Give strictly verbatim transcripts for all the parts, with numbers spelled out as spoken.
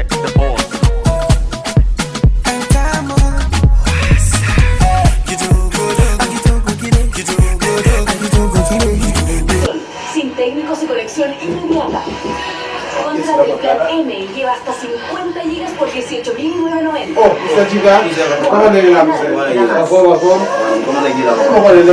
Sin técnicos y conexión inmediata. Contrata el plan M y lleva hasta cincuenta gigas por dieciocho mil nueve noventa. Oh, mister Giga, kòman nèg la, mister? Anfòm, anfòm. Kòman nèg la? Kòman nèg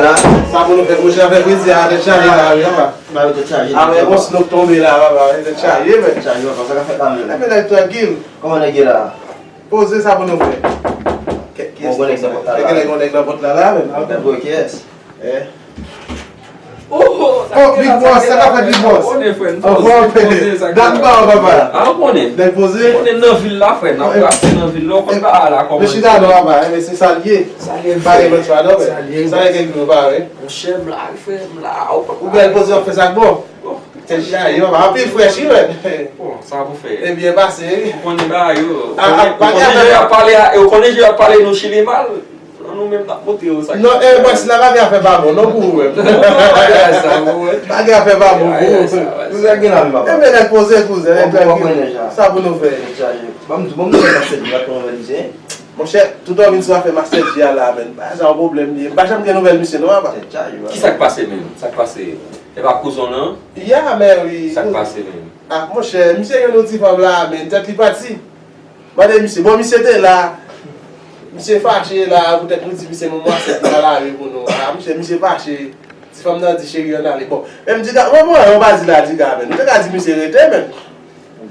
la? Sa pou nou fè, monchè, afè fredi a, tèt chaje la, wi, papa. Ba yo tèt chaje. Ah, men bon, si nou tonbe la, papa, tèt chaje, men. Chaje, papa, sa ka fèt la, men. Nèg la trankil. Kòman nèg la? Poze, sa pou nou fè. Kèt kiyès? Bon, bon, nèg nan pòt la, la. Nèg la, bon, nèg nan pòt la, la, men. Bon, kiyès? Eh. Oh, Big Boss, sa ka fèt, Big Boss? Anfòm, frè, m poze, sa ka fèt. Dat m pa wè, papa. Ah, ou konnen. Nèg poze? Ou konnen nan vil la, frè, n ap brase nan vil la, ou konn bagay la kòman. Men chita non, papa, eh, men se sa l ye. Sa l ye, frè. Pa gen lòt chwa non, men. Sa l ye, sa gen ki nou pa, wi. Monchè, m la, frè, m la. Ou bèl poze, w ap fè sa k bon. Tèt chaje, papa. Anpil frèch, wi, men. Bon, sa pou fè. E byen pase, wi. Ou konnen bagay yo. Ou konnen jan y ap pale, ou konnen jan y ap pale nou Chili mal. Nou menm n ap montre yo sa. Non, eh, bòs la, pa gen afè pa bon, non, pou ou menm. Pa gen afè pa bon pou ou. Nou sa gen la, men, papa. E men, nèg poze, kouzen, nèg trankil. Sa pou nou fè. Ban m di, ban m di, nan sèt la, kòman misye? Monchè, tout an vin sou afè Master J a la, men. Pa sa yon pwoblèm li ye. M pa janm gen nouvèl misye non, papa. Kisa k pase menm? Sa k pase? E pa kouzon nan? Ya, men wi. Sa k pase menm? Ah, monchè, misye gen yon ti fanm la, men tèt li pati. Mande misye. Bon, misye te la. Misye fache la, poutèt nou di misye nou mwa sèt nan lari pou nou. Ah, monchè, misye fache. Ti fanm nan di cheri ann ale. Bon, men m di, bon, bon, yon pa di la, di, men. Nou te ka di misye rete, men.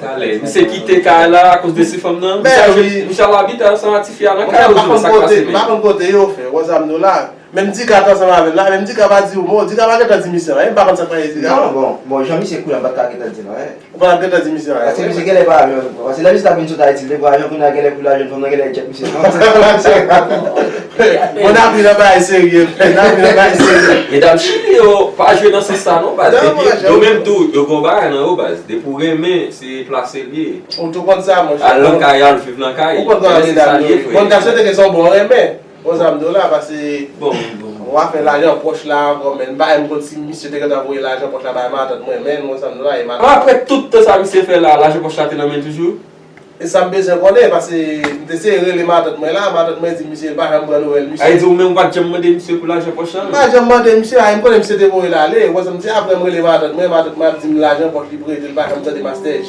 Talè, misye kite kay la akoz de ti fanm nan. Misye al abite ansanm ak tifi a nan kay yo, di nou sa k pase menm. M pa konn kote yo fè, wè sa m di w la. Menm Dika t ansanm avè l la, menm Dika pa di yon mo, Dika pa gentan di misye anyen, m pa konn sa k pase Dika. Non, bon, bon, jan misye koule a, m pa t ka gentan di l anyen. Ou pa t ap gentan di misye anyen. Paske misye genlè pa avyon, paske lè misye t ap vin sot Ayiti, li te pran avyon, kounye a genlè pou lajan fanm nan, genlè jet misye. Bon, n ap vin nan bagay serye, frè, n ap vin nan bagay serye. Medam Chili yo pa jwe nan sans sa non, baz. Epi yo menm tou, yo gen yon bagay nan yo, baz. Depi w renmen, se plase l ye. Ou tou konn sa, monchè. Al nan kay, al viv nan kay. Ou konn kòman medam yo ye. Bon, m ta swete ke se yon bon renmen. Bon, sa m di w la, paske w ap fè lajan pòch la ankò, men m pa menm konn si misye te gentan voye lajan pòch la bay matant mwen, men bon, sa m di w la, e matant. Apre tout tan sa misye fè la, lajan pòch la te nan men l toujou? E sa m bezwen konnen, paske m te seye rele matant mwen la, matant mwen di misye, l pa janm pran nouvèl misye. Sa vle di ou menm ou pa t janm mande misye pou lajan pòch la? M pa janm mande misye, a, m konnen misye te voye l ale. Bon, sa m di, apre m rele matant mwen, matant mwen ap di m lajan pòch li prete, l pa janm tande Master J.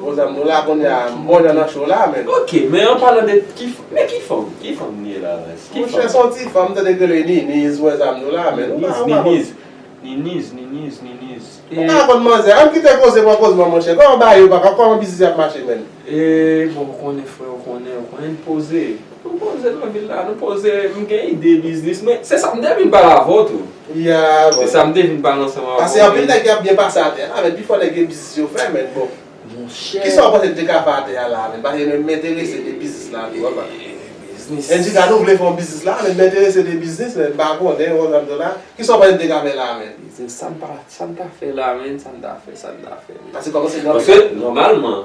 Bon, sa m di w la, kounye a, m bon jan nan cho la, men. Ok, men an palan de ki, men ki fanm, ki fanm li ye la, baz? Monchè, se yon ti fanm, m tande yo rele Niniz, ou wè sa m di w la, men. Niniz, Niniz, Niniz, Niniz, Niniz. Ou pa konn manzè, ann kite koze pran koz mwen, monchè. Kòman bagay yo, papa, kòman biznis ap mache, men? E, bon, ou konnen, frè, ou konnen, ou konnen, nou poze. Nou poze nan vil la, nou poze, m gen ide biznis, men se sa m te vin pale avè w tou. Ya, bon. Se sa m te vin pale ansanm avè w. Paske anpil nèg ki ap byen pase atè la, men pifò nèg gen biznis yo fè, men bon. Monchè. Kisa w panse m te ka fè atè a la, men? Paske m enterese de biznis la tou, papa. Biznis. Endika nou vle fè yon biznis la, men m enterese de biznis, men m pa konnen, ou konprann sa m di w la. Kisa w panse m te ka fè la, men? Biznis, sa m pa, sa m ta fè la, men, sa m ta fè, sa m ta fè, men. Paske kòmanse nan... Paske, nòmalman,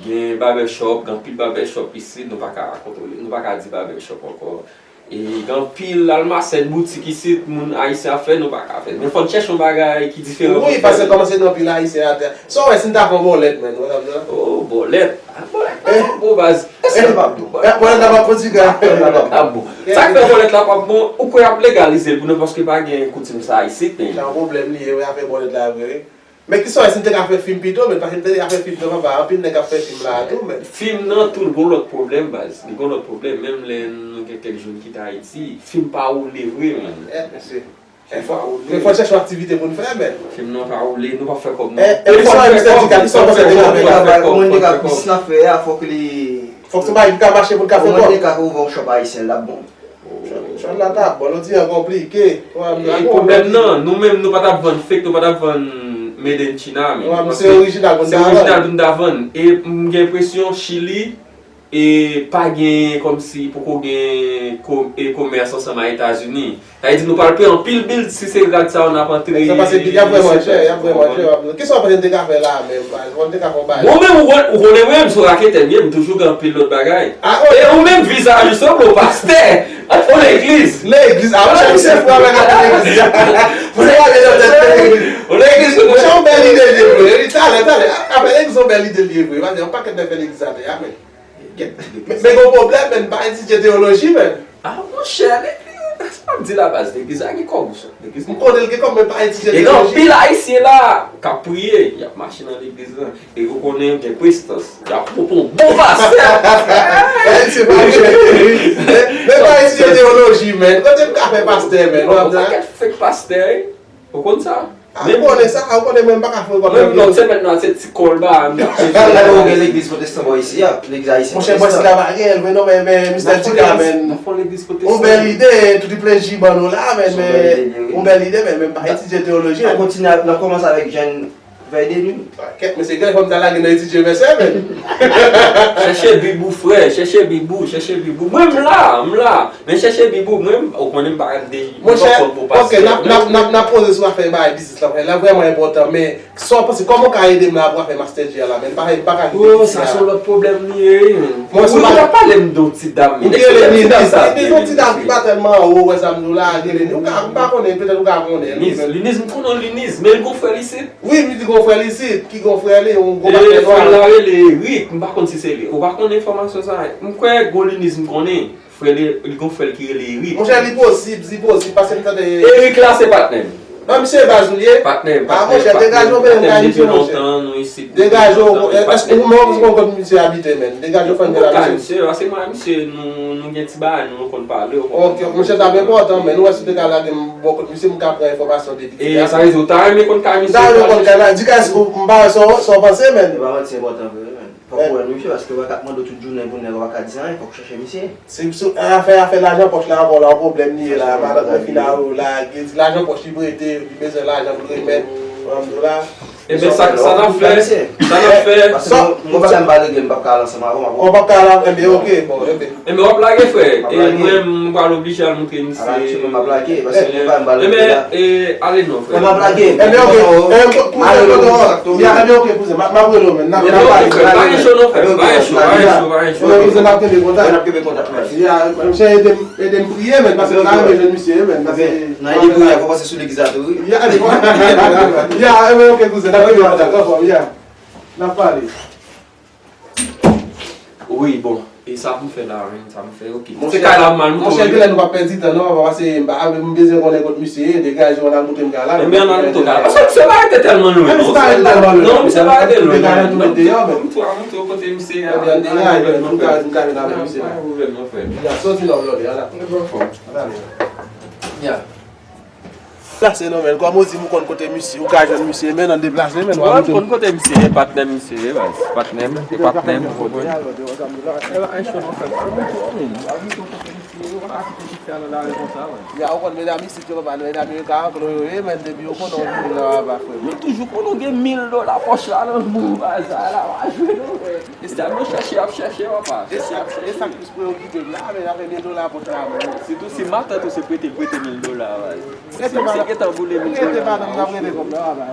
gen barbershop, gen anpil barbershop isit, nou pa ka kontwole, nou pa ka di barbershop ankò. E gen anpil almasèn, boutik isit, moun ayisyen ap fè, nou pa ka fè. Men fò n chèche yon bagay ki diferan pou n fè. Wi, paske kòmanse gen anpil ayisyen atè. Sa w wè si n ta fè yon bòlèt, men, ou wè sa m di w la? Oh, bòlèt. Ah, bòlèt la p ap bon, baz. Èske l p ap bon? Bòlèt la p ap bon, ti gars. Bòlèt la p ap bon. Sa k fè bòlèt la p ap bon, ou kwè y ap legalize l pou nou paske pa gen koutim sa isit, men. Jan pwoblèm li ye, wi, afè bòlèt la vre, wi. Men kisa w wè si n te ka fè fim pito, men, paske m tande afè fim nan, papa, anpil nèg ap fè fim la tou, men. Fim nan tou, l gon lòt pwoblèm, baz. Li gon lòt pwoblèm, menm lè nou gen kèk jèn ki t Ayiti, fim pa woule vre, men. Eh, mesye. Fim pa woule. Men fò n chèche yon aktivite pou n fè, men. Fim nan pa woule, nou p ap fè kòb, non. Eh, eh, fò n fè kòb, fò n fè kòb, fò n fè kòb. Fòk se bagay ki ka mache pou n ka fè kòb. Fòk se bagay ki ka mache pou n ka fè kòb. Ou mande ka ouvè yon shop ayisyen, l ap bon. Chan la ta bon, nou di an konplike. E pwoblèm nan, nou menm nou pa t ap vann fake, nou pa t ap vann made in China, men. Se orijinal pou n ta vann. Se orijinal pou n ta vann. E m gen enpresyon Chili, e pa gen kòmsi poko gen ko-, e komès ansanm a Etazini. Sa vle di nou pral peye anpil bil si se rad sa yo n ap antre. Sa pase bil, y ap vrèman chè, y ap vrèman chè. Kisa w panse n te ka fè la menm? Ou menm ou konn, ou konnen mwen menm se yon raketè m ye, m toujou gen anpil lòt bagay. Ah, oh. E ou menm vizaj ou sanble yon pastè. Yon legliz. Legliz. Ah, monchè, misye fou avèk afè legliz. Monchè, pa gen lòt tèt legliz. Yon legliz, monchè, yon bèl ide li ye vre. Li talè, Tande, afè legliz se yon bèl ide li ye vre. Paske yon pakèt nèg fè legliz atè a, men. Men gen yon pwoblèm, men, m pa etidye teyoloji, men. Ah, monchè, legliz, sa m di la, baz, legliz la gen kòb, monchè. Legliz m konnen l gen kòb, men pa etidye teyoloji. E gen anpil Ayisyen la k ap priye, y ap mache nan legliz la. E ou konnen gen prestans. Y ap pran pou bon pastè. Ayisyen pa jwe. Men pa etidye teyoloji, men. Kote m ka fè pastè, men? Ou ap di, pakèt fake pastè, wi. Ou konn sa? Ah, ou konnen sa? Ah, ou konnen mwen m pa ka fè kòb. Menm lòt semèn nan, se ti kòl ba a, m t ap chèche. Ou gen legliz pwotestan bò isi a, legliz ayisyen pwotestan. Monchè, bò sila pa gen l vre non, men, men, mistè Tika, men. N ap fè yon legliz pwotestan. Yon bèl ide, tout plezi ban nou la, men, men, yon bèl ide, men, men pa etidye teyoloji. N ap kontinye, n ap kòmanse avèk jèn Vèy de nwi. Kèt, mesye, gen fanm ta lage nan etidye vèsè, men. Chèche Bib ou, frè, chèche Bib ou, chèche Bib ou. Mwen, m la, m la. Men chèche Bib ou, mwen, ou konnen m pa de, m pa kòm pou pastè. Monchè, ok, n ap, n ap, n ap, n ap poze sou afè bagay biznis la, frè. La vrèman enpòtan, men sa w panse, kòman w ka ede m la pou afè Master G a la, men? M pa, m pa ka kite piti a. Oh, sa se yon lòt pwoblèm li ye, wi, men. Ou, ou ta pale m de yon ti dam, men. Ou te rele Ninis, Ninis, yon ti dam ki pa tèlman wo, wè sa m di w la, rele Ninis. Ou ka, m pa konnen, petèt ou ka konnen li, men. Ninis, Ninis, m konnen Ninis, men l gon frè l isit. Wi, m di gon frè l isit, ki gon frè li, yon gwo pastè nwa. Frè l la rele Eric, m pa konn si se li. Ou pa konn enfòmasyon sa? M kwè gon Ninis m konnen. Frè li, li gon frè l ki rele Eric. Monchè, li posib, li posib, paske m tande. Eric la se patnè m. Non, misye baz ou l ye? Patnè m, patnè m, patnè m. Ah, monchè, degaje w, men, m ka di misye, monchè. Degaje w, èske ou menm ou konn kote misye abite, men? Degaje w, fè m byen la, misye. Misye, paske mwen, misye, nou, nou gen ti bagay, nou konn pale, ou konprann? Ok, monchè, t ap enpòtan, men, nou wè si w te ka lage m bò kote misye, m ka pran enfòmasyon de piti a. E sa vle di, ou ta renmen konn kay misye? M ta renmen konn kay la, di kay, m pa wè sa w, sa w panse, men. E pa manti, enpòtan vre, men. Fòk ou wè nou, mesye, paske yo pa ka ap mande w tout jounen pou nèg, yo pa ka di anyen, fòk ou chèche misye. Se, se, afè, afè lajan pòch la ankò la, yon pwoblèm li ye la, madanm mwen fin a yo la, gen ti lajan pòch li prete, li bezwen lajan pou l remèt, manm do la. Ebyen, sa, sa n ap fè, sa n ap fè. Paske mwen, mwen pa ka m pa regle, m p ap ka al ansanm avè w, avè w. Ou p ap ka al avè m, ebyen, ok, bon, ebyen. Enben, w ap lage, frè. E mwen, m pral oblije al montre misye. Ala misye, mwen, m ap lage, paske mwen pa m pral rete la. Enben, e, ale non, frè. Mwen, m ap lage. Enben, ok. Enben, kouzen, kouzen, ya, enben, ok, kouzen. M ap, m ap rele w, men. N ap, n ap pale. Pa gen cho non, frè. Pa gen cho, pa gen cho, pa gen cho. Enben, kouzen, n ap kenbe kontak. N ap kenbe kontak, men. Ya, monchè, ede m, ede m priye, men, paske m ta renmen jwenn misye, men, paske nan ede priye, fò pase sou legliz la tou, wi. Ya, ya, enben, ok, kouzen, n ap kenbe kontak, anfòm, ya. N ap pale. Wi, bon, e sa pou m fè la, wi, sa pou m fè, ok. Se kay la m al, monchè, monchè, genlè nou pa pèdi tan, non, papa, paske m pa, m bezwen konnen kot misye ye, degaje w, ann al montre m kay la. Enben, ann al montre w kay la. Paske misye pa rete tèlman lwen, non. Misye pa rete tèlman lwen, non, misye pa rete lwen, non. Degaje nou tou de deyò, men. M tou, m tou kote misye a. Ebyen, degaje, nou ka, nou ka vin avèk misye la. Pa gen pwoblèm, non, frè. Ya, soti non, blòdè, ala. Ann ale. Ya. Deplase non, men. Kòm ou di m ou konn kote misye, ou ka jwenn misye, men, ann deplase, men. Mwen, m konn kote misye ye, patnè misye ye, baz. Patnè m, se patnè m, ou konprann? E pa cho non, frè. Ya, ou konn medam isit yo, papa, medam yo ka anklo yo ye, men, depi yo konnen w vini nan Ava, frè. Yo toujou konnen w gen mil dola pòch la nan men w, baz, sa la, pa jwe non, frè. Medam yo chèche, y ap chèche, papa. Chèche, y ap chèche. Preokipe m la, men afè mil dola pòch la, men. Sitou si matant ou se prete l, prete mil dola, baz. Si misye gentan boule mil dola. Rete madanm nan, rete kòb la, baba.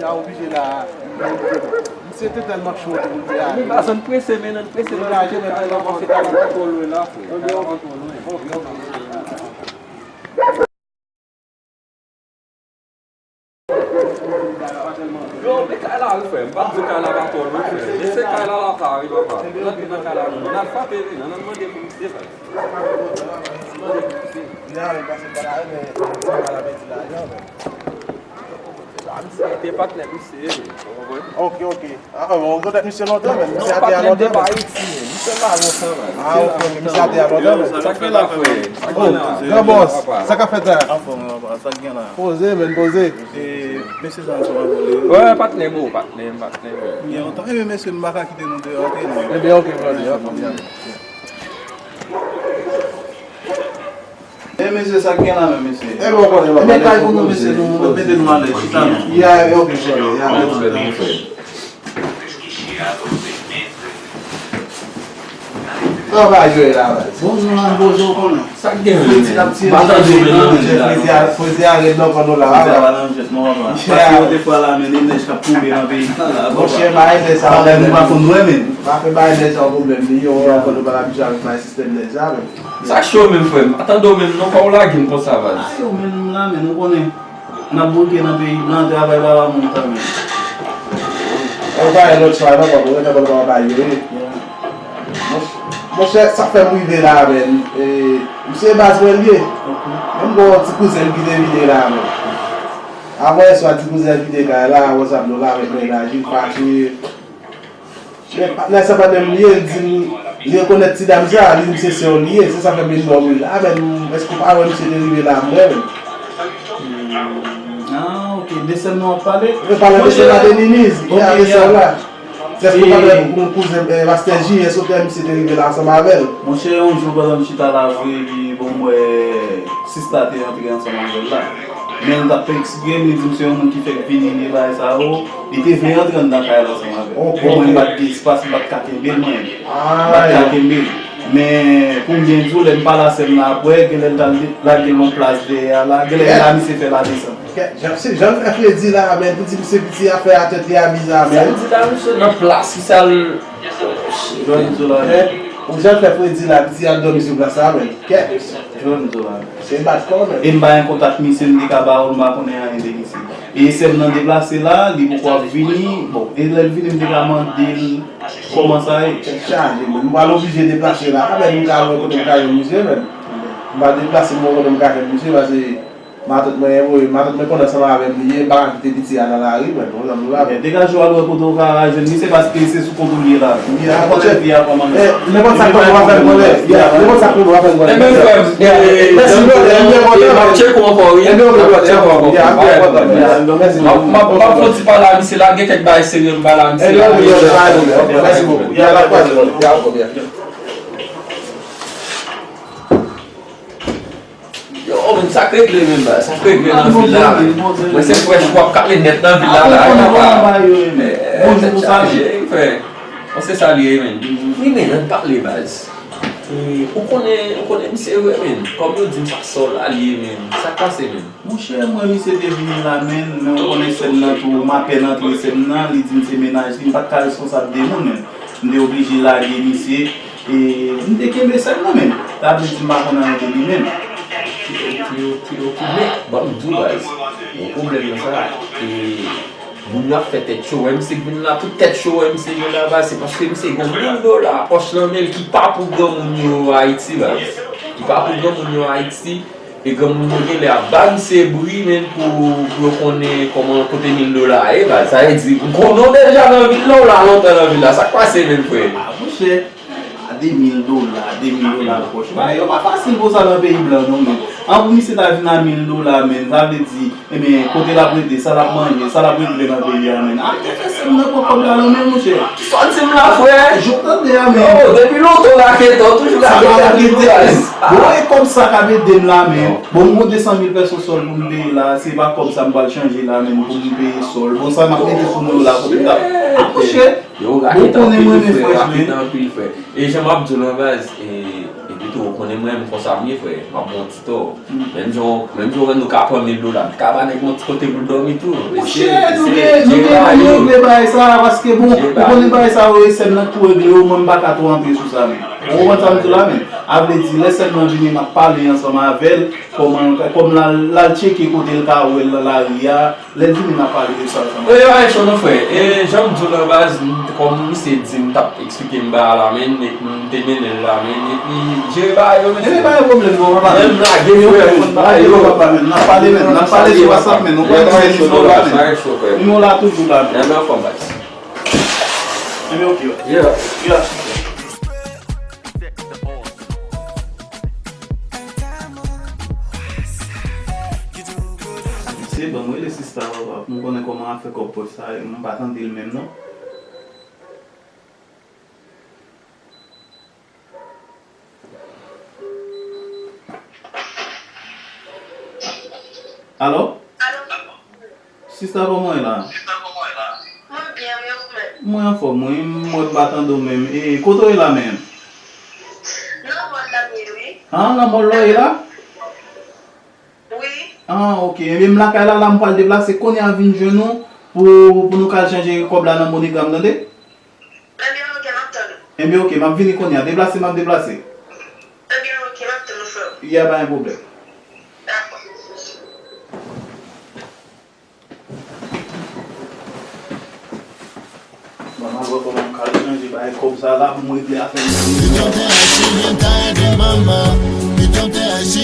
Ou oblije la. Misye te tèlman cho tou pou l te ale. Baz, ann prese, men, ann prese, men. Kay la pa twò lwen la, frè. Kay la pa twò lwen. Yo, men kay la wi, frè. M pa t di kay la pa twò lwen, frè. Men se kay la l ap la wi, papa. Ann antre nan kay la non. Ann al frape vin, ann al mande pou misye, frè. Ann al mande pou misye. Misye te patnè misye, wi. Ou konprann? Ok, ok. Ah, bon, ou konn misye lontan, men. Misye atè a lontan, men. Misye pa lontan, men. Ah, ok, ok, misye atè a lontan, men. Sa k fè la, frè? Oh, gran bòs, sa k ap fèt la? Anfòm, papa, sa k gen la? Poze, men, poze. E, mesye sa, ansanm avè w. Wè, patnè m, patnè m, patnè m. Gen lontan. Ebyen, mesye, m pa ka kite nou deyò, antre non. Ebyen, ok, brother, anfòm, ya. E mesye, sa k gen la menm, mesye? Ebyen, w konnen, papa. Ebyen, kay pou nou, mesye, nou, nou mete nou alèz, chita non. Ya, ebyen, ok, frè, ya. Travay yo la, baz. Bon, nou la poze, w konnen. Sa k gen menm? Fredi ap tire nou, fredi a, fredi a rèd nan kò nou la, papa. Fredi a pa nan jwèt non, papa. Paske yo te fwa la, men, de nèj k ap tonbe nan peyi sa la, papa. Monchè, bagay nèj sa, pwoblèm. Nou pa konn wè menm. Pa fè bagay nèj sa pwoblèm, li yo, nou pa abitye avèk sistèm nèj sa, menm. Sa cho menm, frè m. Pa tande w menm non, fò w lage m konsa, baz. A, yo menm la, men, nou konnen. N ap bouke nan peyi blan, travay pa ba moun tan, men. Ou pa gen lòt chwa non, papa, ou rete bò pa bay yo, wi. Monch-, monchè, sa fè m rive la, menn. E, misye baz mwen l ye. Menm gon ti kouzen m ki te vini la, menn. Avan yè swa, ti kouzen an kite kay la, WhatsApp nou la avèk mennaj li, fache. Men patnè sa patnè m li ye, li di m, li rekonèt ti dam sa, li di m se sè w li ye, se sa fè m vin ba w wi la, menn, èske w pa wè misye te rive la, m wè, menn. Ah, ok, de sè m nan w ap pale? Mwen pale de sè la de Niniz, ya de sè la. Èske w pa wè pou kouzen, eh, pastè J, èske w te wè misye te rive la ansanm avè l? Monchè, yon jou pandan m chita la vre, epi bon, m wè sista te antre ansanm avè l la. Men l t ap eksplike m, li di m se yon moun ki fèk vini, li bagay sa yo. Li te vle rantre anndan kay la ansanm avè m. Bon, mwen, m pa t gen espas, m pa t ka kenbe l, mwen. M pa t ka kenbe l. Men, pou m byen di w, lè m pale a sè m nan apre, genlè l t al lage l yon plas dèyè a la, genlè l la misye fè l a desann. Jan, jan l fè fredi la, men, pou di misye piti afè a tèt li a biza, men. Sa l di la, misye nan plas, ki sa l. Jwenn Zola. Ou jan l fè fredi la, piti al dòmi sou plas la, men. Kèt. Jwenn Zola. Se bat kò, men. E m pa gen kontak misye, m te ka ba ou, m pa konnen anyen de misye. E sè m nan deplase la, li poko ap vini. Bon, e lè l vini, m te ka mande l kòman sa ye. Tèt chaje, men. M pral oblije deplase la. Avè m ka wè kote m ka jwenn misye, men. M pral deplase m wè kote m ka jwenn misye, paske matant mwen, matant mwen konn ansanm avè m li ye, m pa ka kite piti a nan lari, men. Bon, zanmi la. Men, degaje w al wè kote w ka jwenn misye, paske se sou kont ou l ye la. Nenpòt sa k rive w ap fè l konnen. Nenpòt sa k rive w ap fè l konnen. Mèsi, brother. M byen kontan. M ap tcheke w ankò, wi. M ap fè w ti pale a misye la, gen kèk bagay serye m pale a misye la. Mèsi bokou. Yo, men sa k regle menm, baz? Sa k regle nan vil la, menm? Mwen se frèch w ap kale nèt nan vil la, la, papa. Tèt chaje, frè. Bon, se sa li ye, menm. Wi, men, ann pale, baz. Ou konnen, ou konnen misye vre, menm. Kòm yo di m sa sòl la li ye, menm. Sa k pase, menm? Monchè, mwen, misye te vini la, menm, men ou konnen sè m nan tou, m apèn antre sè m nan, li di m se mennaj li, m pa t ka responsab de moun, menm. M te oblije lage misye, e m te kenbe sè m nan, menm. Sa vle di m pa konn anyen de li, menm. Ok, ok, ok, ok. Men, ban m di w, baz, gon pwoblèm nan sa. E moun yo ap fè tèt cho. Wè misye k vin la, tout tèt cho, wè misye vin la, baz, se paske misye gen mil dola pòch nan men l ki pa pou granmoun yo Ayiti, baz. Ki pa pou granmoun yo Ayiti. E granmoun yo genlè ap ba misye bri, menm, pou, pou yo konnen kòman, kote mil dola a ye, baz. Sa vle di, m konnen w deja nan vil la, w la lontan nan vil la. Sa k pase, menm, frè? Ah, monchè, a de mil dola, de mil dola nan pòch. Bagay yo pa fasil konsa nan peyi blan, non, menm. An pou misye ta vin a mil dola, menm, sa vle di, ebyen, kote l ap rete, sa l ap manje, sa l ap regle nan peyi a, menm. Al te fè sè m nan pran kòb la nan men l, monchè. Kisa w di m la, frè? Jan w tande a, menm. Yo, depi lontan w lage tè, w toujou lage tè, toujou lage. Bon, e kòb sa k ap ede m la, menm. Bon, m gon de san mil pèso sòl pou m peye la, se pa kòb sa m pral chanje la, menm, pou m peye sòl. Bon, sa m ap mete sou nou la, kote m t ap. Ah, monchè, bon, konnen mwen renmen frèch, menm. E jan m ap di w lan, baz, e, e pito, ou konnen mwen, m konsa m ye, frè. M ap ba w ti tò. Menm jan, menm jan w wè nou ka pran mil dola, nou ka ba nèg yon ti kote pou l dòmi tou. Monchè, nou gen, nou gen pou nou regle bagay sa, paske bon, ou konnen bagay sa yo, e sè m nan k pou regle yo, mwen m pa ka twò antre sou sa, menm. Ou konprann sa m di w la, menm? A vle di, lè sè m nan vini, m ap pale ansanm avè l, kòman, kòm l al, l al tcheke kote l ka wè l nan lari a, lè l vini, n a pale de sa ansanm. Yo, yo, pa gen cho non, frè. E, jan m di w nan baz, m, kòm misye di m t ap eksplike m bagay la, menm, epi m te mennen l la, menm, epi jere bagay yo, mesye. Ebyen, pa gen pwoblèm non, papa. Menm lage frè, menm, bagay yo. Papa, menm, n ap pale, menm, n ap pale sou WhatsApp, menm, ou konnen se nimewo la, menm. Nimewo la toujou la, menm. Ann anfòm, baz. Ebyen, ok. Yeah. Yeah. Mesye, ban m rele sista papa, pou m konnen kòman afè kòb pòch sa ye, m pa tande l menm non. Alo? Alo? Sista, kòman w ye la? Mwen byen, wi, ou menm? Mwen anfòm, wi, m wè m pa tande w menm. E, kote w ye la menm? Nan mòl la m ye, wi. Ah, nan mòl la w ye la? Wi. Ah, ok. Ebyen, m lakay la, la m pral deplase kounye a vin jwenn ou pou, pou nou ka al chanje kòb la nan MoneyGram, tande? Ebyen, ok, m ap tann ou. Ebyen, ok, m ap vini kounye a. Deplase, m ap deplase. Ebyen, ok, m ap tann ou, frè m. Ya, pa gen pwoblèm. Dakò. Manman, wè kòman m ka chanje bagay kòb sa la pou m regle afè m. Piton te aji, li ta ede manman. Piton te aji,